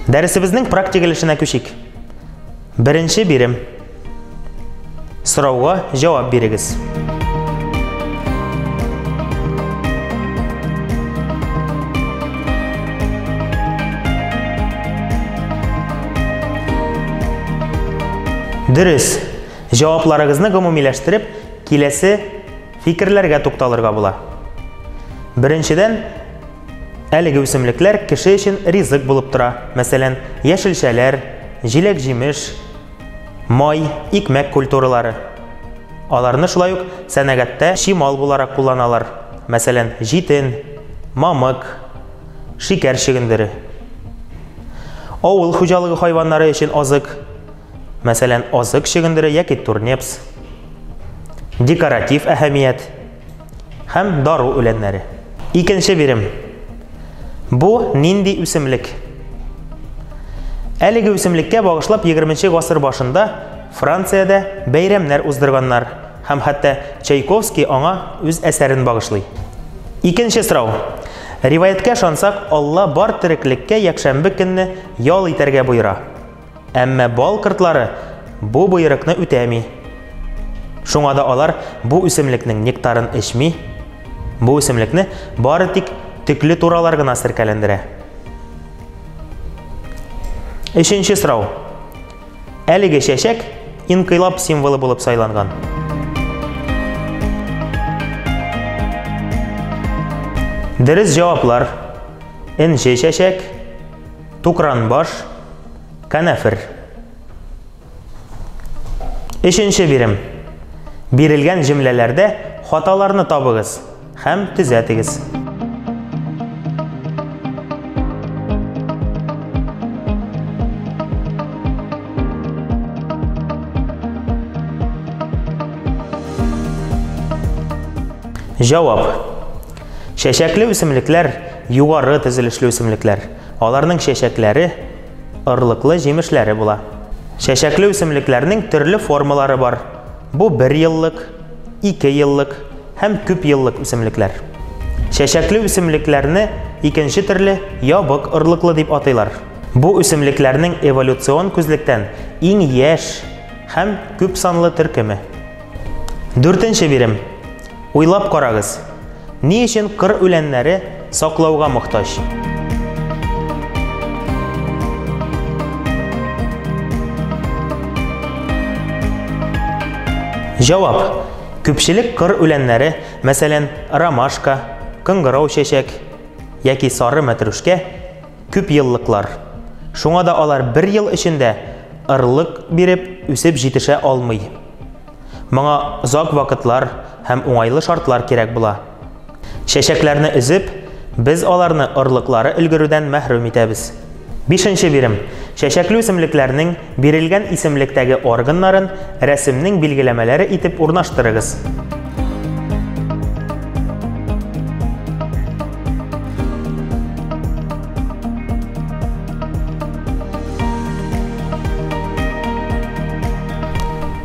Дәресебезнең практик өлешенә күчик. Беренче бирем. Сорауга җавап бирегез. Дөрес. Җавапларыгызны гомумиләштереп, киләсе фикерләргә тукталырга була. Беренчедән, әлеге үсемлекләр кеше өчен ризык булып тора. Мәсәлән, яшелчәләр, җиләк-җимеш, май, икмәк культуралары. Аларны шулай ук сәнәгатьтә чимал буларак кулланалар. Мәсәлән, җитен, мамык, шикәр чөгендере. Авыл хуҗалыгы хайваннары өчен азык, мәсәлән, азык чөгендере яки турнепс, декоратив әһәмият һәм дару үләннәре. Икенче бирем. Бу нинди үсемлек? Әлеге үсемлеккә багышлап 20 гасыр башында Франциядә бәйрәмнәр уздырганнар һәм хәтта Чайковский аңа үз әсәрен багышлый. Икенче сорау. Риваятькә ышансак, Алла бар тереклеккә якшәмбе көнне ял итәргә боера. Әмма бал кортлары бу боерыкны үтәми. Шуңа да алар бу үсемлекнең нектарын эчми. Бу үсемлекне бары тик төкле туралар гына серкәләндерә. Өченче сорау. Әлеге чәчәк инкыйлаб символы булып сайланган. Дөрес җаваплар. Энҗе чәчәк, Тукранбаш, канәфер. Өченче бирем. Бирелгән җөмләләрдә хаталарны табыгыз һәм төзәтегез. Җавап. Чәчәкле үсемлекләр югары төзелешле үсемлекләр. Аларның чәчәкләре, орлыклы җимешләре була. Чәчәкле үсемлекләрнең төрле формалары бар. Бу бер еллык, ике еллык һәм күп еллык үсемлекләр. Чәчәкле үсемлекләрне икенче төрле ябык орлыклы дип атыйлар. Бу үсемлекләрнең эволюцион күзлектән иң яшь һәм күп санлы төркеме. Дүртенче бирем. Уйлап карагыз, ни өчен кыр үләннәре саклауга мохтаҗ? Җавап. Күпчелек кыр үләннәре, мәсәлән, ромашка, кыңгырау чәчәк яки сары мәтрүшкә, күпьеллыклар. Шуңа да алар бер ел эчендә ырлык биреп үсеп җитешә алмый. Моңа озак вакытлар һәм уңайлы шартлар кирәк була. Чәчәкләрне өзеп, без аларны орлыклары өлгерүдән мәхрүм итәбез. Бишенче бирем. Чәчәкле үсемлекләрнең бирелгән исемлектәге органнарын рәсемнең билгеләмәләре итеп урнаштырыгыз.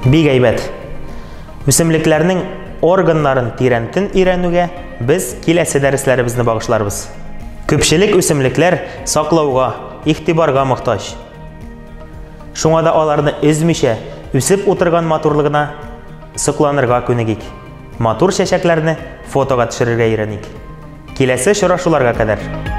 Бик әйбәт. Үсемлекләрнең органнарын тирәнтен өйрәнүгә без киләсе дәресләребезне багышларбыз. Күпчелек үсемлекләр саклауга, игътибарга мохтаҗ. Шуңа да аларны өзмичә, үсеп утырган матурлыгына сокланырга күнегик. Матур чәчәкләрне фотога төшерергә өйрәник. Киләсе очрашуларга кадәр!